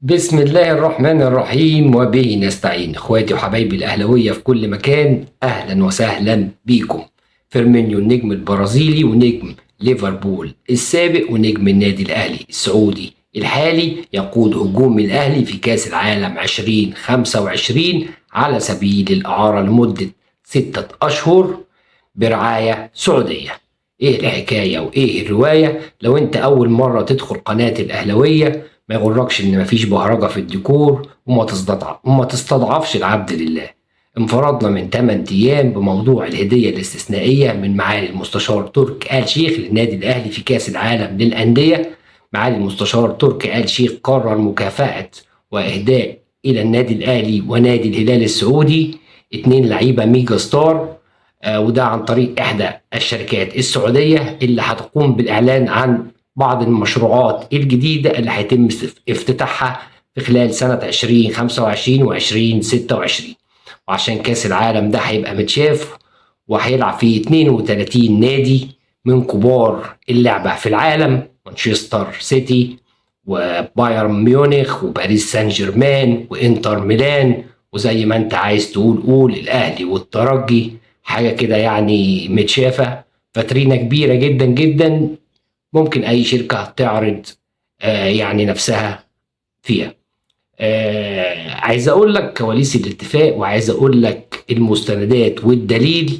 بسم الله الرحمن الرحيم وبه نستعين. اخواتي وحبايبي الاهلاوية في كل مكان، اهلا وسهلا بيكم. فيرمينيو النجم البرازيلي ونجم ليفربول السابق ونجم النادي الاهلي السعودي الحالي يقود هجوم الاهلي في كاس العالم 2025 على سبيل الاعارة لمدة 6 اشهر برعاية سعودية. ايه الحكاية وايه الرواية؟ لو انت اول مرة تدخل قناة الاهلاوية ما يغركش ان مفيش بهرجة في الديكور وما تستضعفش العبد لله. انفردنا من 8 ايام بموضوع الهدية الاستثنائية من معالي المستشار تركي آل شيخ للنادي الاهلي في كاس العالم للاندية. معالي المستشار تركي آل شيخ قرر مكافاة واهداء الى النادي الاهلي ونادي الهلال السعودي 2 لعيبة mega star، وده عن طريق احدى الشركات السعودية اللي هتقوم بالاعلان عن بعض المشروعات الجديدة اللي هيتم افتتاحها في خلال سنة 2025 و 2026. وعشان كاس العالم ده هيبقى متشاف وهيلعب فيه 32 نادي من كبار اللعبة في العالم، مانشستر سيتي وبايرن ميونخ وباريس سان جيرمان وانتر ميلان، وزي ما انت عايز تقول قول الاهلي والترجي، حاجة كده يعني متشافة، فترينة كبيرة جدا جدا ممكن اي شركة تعرض يعني نفسها فيها. عايز اقول لك كواليس الاتفاق وعايز اقول لك المستندات والدليل.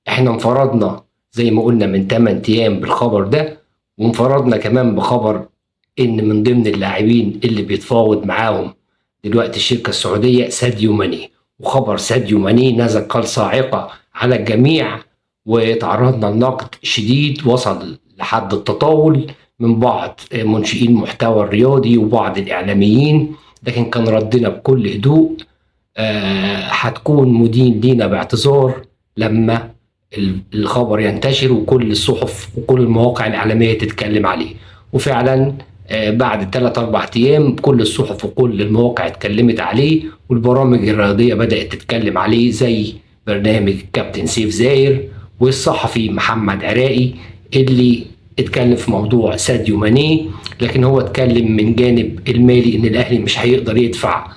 احنا انفردنا زي ما قلنا من 8 ايام بالخبر ده، وانفردنا كمان بخبر ان من ضمن اللاعبين اللي بيتفاوض معاهم دلوقتي الشركة السعودية ساديو ماني، وخبر ساديو ماني نزل كالصاعقة على الجميع وتعرضنا لنقد شديد وصل لحد التطاول من بعض منشئين المحتوى الرياضي وبعض الإعلاميين، لكن كان ردنا بكل هدوء هتكون مدين لينا باعتذار لما الخبر ينتشر وكل الصحف وكل المواقع الإعلامية تتكلم عليه. وفعلا بعد 3-4 أيام كل الصحف وكل المواقع اتكلمت عليه، والبرامج الرياضية بدأت تتكلم عليه زي برنامج كابتن سيف زاير والصحفي محمد عراقي اللي اتكلم في موضوع ساديو ماني، لكن هو اتكلم من جانب المالي ان الاهلي مش هيقدر يدفع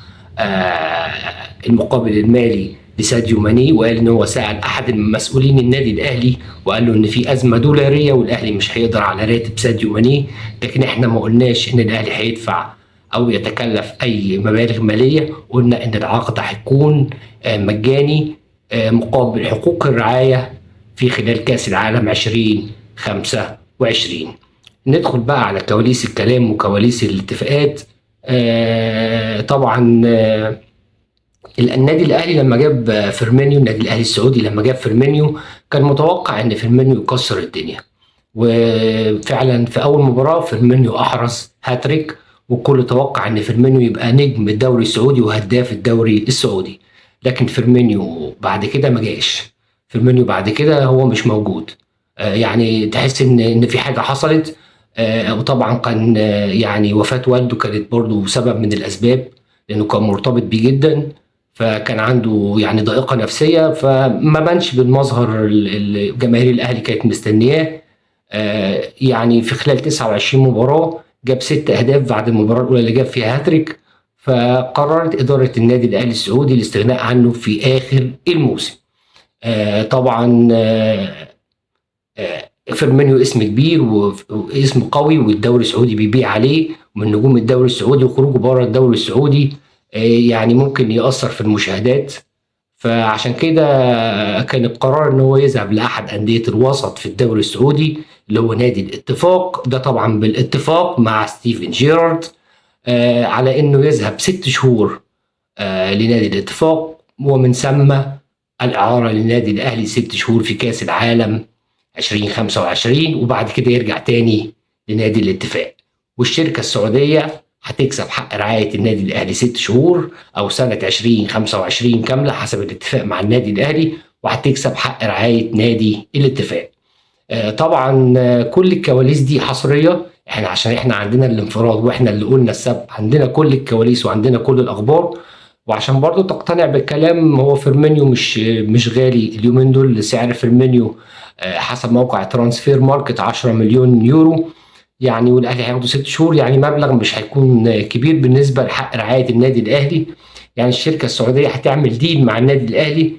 المقابل المالي لساديو ماني، وقال ان هو سأل احد المسؤولين النادي الاهلي وقال له ان في ازمة دولاريه والاهلي مش هيقدر على راتب ساديو ماني، لكن احنا ما قلناش ان الاهلي هيدفع او يتكلف اي مبالغ ماليه، قلنا ان العقد هيكون مجاني مقابل حقوق الرعاية في خلال كاس العالم 2025. ندخل بقى على كواليس الكلام وكواليس الاتفاقات. طبعا النادي الاهلي لما جاب فيرمينيو، النادي الاهلي السعودي لما جاب فيرمينيو كان متوقع ان فيرمينيو يكسر الدنيا، وفعلا في اول مباراة فيرمينيو احرز هاتريك، والكل توقع ان فيرمينيو يبقى نجم الدوري السعودي وهداف الدوري السعودي، لكن فيرمينيو بعد كده ما جاش، فيرمينيو بعد كده هو مش موجود. يعني تحس ان في حاجة حصلت. وطبعا كان يعني وفاه والده كانت برضه سبب من الاسباب، لانه كان مرتبط بيه جدا، فكان عنده يعني ضائقة نفسية، فما بانش بالمظهر اللي جماهير الاهلي كانت مستنياه. يعني في خلال 29 مباراة جاب 6 اهداف بعد المباراة الاولى اللي جاب فيها هاتريك، فقررت ادارة النادي الاهلي السعودي الاستغناء عنه في اخر الموسم. طبعا فيرمينيو اسم كبير واسم قوي، والدوري السعودي بيبيع عليه، ومن نجوم الدوري السعودي، وخروجه بره الدوري السعودي يعني ممكن يأثر في المشاهدات، فعشان كده كان القرار ان هو يذهب لاحد اندية الوسط في الدوري السعودي اللي هو نادي الاتفاق، ده طبعا بالاتفاق مع ستيفن جيرارد على انه يذهب 6 شهور لنادي الاتفاق، ومن ثم الاعارة للنادي الاهلي 6 شهور في كاس العالم 2025، وبعد كده يرجع تاني لنادي الاتفاق. والشركة السعودية هتكسب حق رعاية النادي الاهلي 6 شهور او سنة 2025 كاملة حسب الاتفاق مع النادي الاهلي، وهتكسب حق رعاية نادي الاتفاق. طبعا كل الكواليس دي حصرية، احنا عشان احنا عندنا الانفراد واحنا اللي قلنا السبق، عندنا كل الكواليس وعندنا كل الاخبار. وعشان برضو تقتنع بالكلام، هو فيرمينيو مش غالي اليومين دول، سعر فيرمينيو حسب موقع ترانسفير ماركت 10 مليون يورو. يعني والاهلي هياخده 6 شهور، يعني مبلغ مش هيكون كبير بالنسبة لحق رعاية النادي الاهلي. يعني الشركة السعودية هتعمل deal مع النادي الاهلي،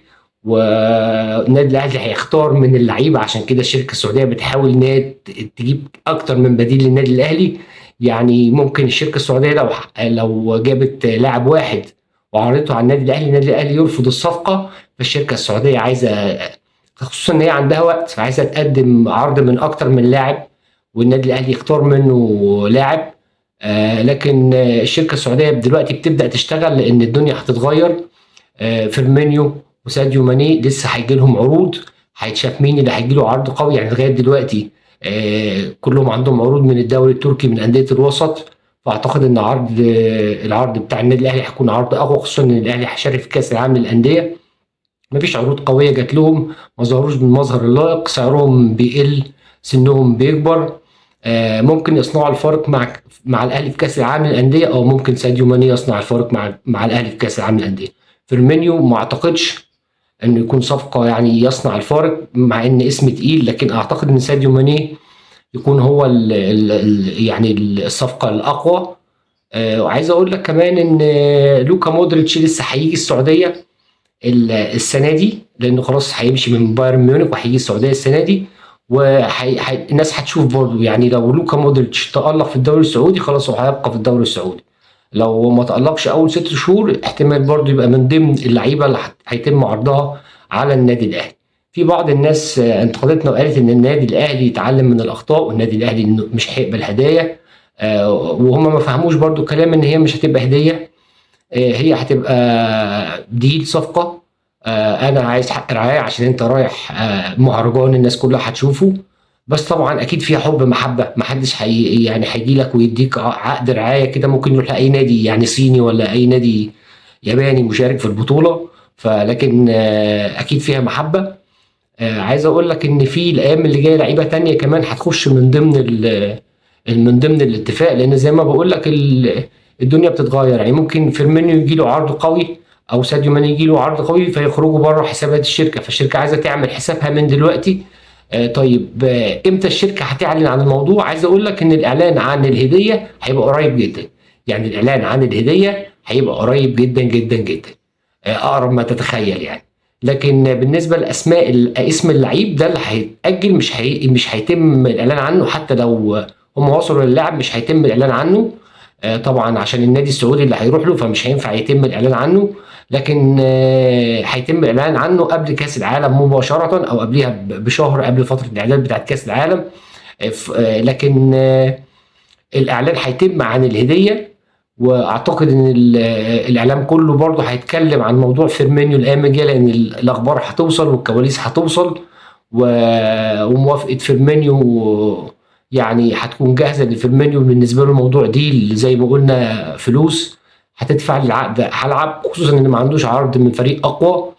والنادي الاهلي هيختار من اللعيبة. عشان كده الشركة السعودية بتحاول ان هي تجيب اكتر من بديل للنادي الاهلي. يعني ممكن الشركة السعودية لو جابت لاعب واحد وعرضته على النادي الاهلي، النادي الاهلي يرفض الصفقة. فالشركه السعودية عايزه، خصوصا ان هي عندها وقت، عايزه تقدم عرض من اكتر من لاعب والنادي الاهلي يختار منه لاعب. لكن الشركة السعودية دلوقتي بتبدا تشتغل لان الدنيا هتتغير. فيرمينيو وساديو ماني لسه هيجي لهم عروض، هيتشاف مين اللي هيجي له عرض قوي. يعني لغاية دلوقتي كلهم عندهم عروض من الدوري التركي من اندية الوسط، فاعتقد ان العرض بتاع النادي الاهلي هيكون عرض اقوى، خصوصا ان الاهلي هيشارك في كاس العالم للاندية. مفيش عروض قوية جات لهم، ما ظهروش بالمظهر اللائق، سعرهم بيقل، سنهم بيكبر. ممكن يصنعوا الفارق مع الاهلي في كاس العالم للاندية، او ممكن ساديو ماني يصنع الفارق مع الاهلي في كاس العالم للاندية. فيرمينيو ما اعتقدش انه يكون صفقة يعني يصنع الفارق، مع ان اسم تقيل، لكن اعتقد ان ساديو ماني يكون هو ال ال ال يعني الصفقة الاقوى. وعايز اقول لك كمان ان لوكا مودريتش لسه هيجي السعودية السنة دي، لانه خلاص هيمشي من بايرن ميونخ وهيجي السعودية السنة دي، والناس هتشوف برضه. يعني لو لوكا مودريتش تألق في الدوري السعودي خلاص هو هيبقى في الدوري السعودي، لو ما تألقش اول 6 شهور احتمال برضه يبقى من ضمن اللعيبة اللي هيتم عرضها على النادي الاهلي. في بعض الناس انتقدتنا وقالت ان النادي الاهلي يتعلم من الاخطاء، والنادي الاهلي مش هيقبل هدايا، وهم ما فهموش برضو كلام ان هي مش هتبقى هديه، هي هتبقى deal صفقة. انا عايز حق رعاية عشان انت رايح مهرجان الناس كلها هتشوفه، بس طبعا اكيد فيها حب محبة، محدش يعني هيجي لك ويديك عقد رعاية كده، ممكن يروح لاي نادي يعني صيني ولا اي نادي ياباني مشارك في البطولة، فلكن اكيد فيها محبة. عايز اقول لك ان في الايام اللي جاية لعيبة تانية كمان هتخش من ضمن الاتفاق، لان زي ما بقول لك الدنيا بتتغير. يعني ممكن فيرمينيو يجي له عرض قوي او ساديو ماني يجي له عرض قوي فيخرجوا بره حسابات الشركة، فالشركه عايزه تعمل حسابها من دلوقتي. طيب، امتى الشركة هتعلن عن الموضوع؟ عايز اقول لك ان الاعلان عن الهدية هيبقى قريب جدا، يعني الاعلان عن الهدية هيبقى قريب جدا جدا جدا، اقرب ما تتخيل يعني. لكن بالنسبة لاسماء اسم اللعيب ده اللي هيتاجل، مش هيتم الاعلان عنه، حتى لو هم وصلوا للاعب مش هيتم الاعلان عنه، طبعا عشان النادي السعودي اللي هيروح له، فمش هينفع يتم الاعلان عنه. لكن هيتم الاعلان عنه قبل كاس العالم مباشرة، او قبلها بشهر قبل فترة الاعداد بتاعت كاس العالم. لكن الاعلان هيتم عن الهدية، واعتقد ان الاعلام كله برضه هيتكلم عن موضوع فيرمينيو الايام الجاية، لان الاخبار هتوصل والكواليس هتوصل، وموافقه فيرمينيو يعني هتكون جاهزة. لفيرمينيو بالنسبة له الموضوع دي زي ما قلنا فلوس هتدفع للعقد هلعب، خصوصا ان ما عندوش عرض من فريق اقوى.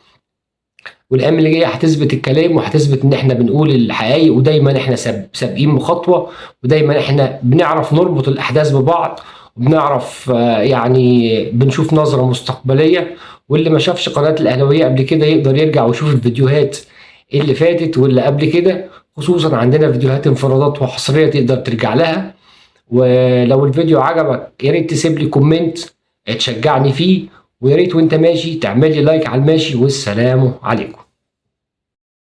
والايام اللي جاية هتثبت الكلام، وهتثبت ان احنا بنقول الحقائق، ودايما احنا سابقين بخطوة، ودايما احنا بنعرف نربط الاحداث ببعض، وبنعرف يعني بنشوف نظره مستقبلية. واللي ما شافش قناة الاهلاوية قبل كده يقدر يرجع ويشوف الفيديوهات اللي فاتت واللي قبل كده، خصوصا عندنا فيديوهات انفرادات وحصريه تقدر ترجع لها. ولو الفيديو عجبك يا ريت تسيب لي comment تشجعني فيه، ويا ريت وانت ماشي تعمل لي like على الماشي. والسلام عليكم.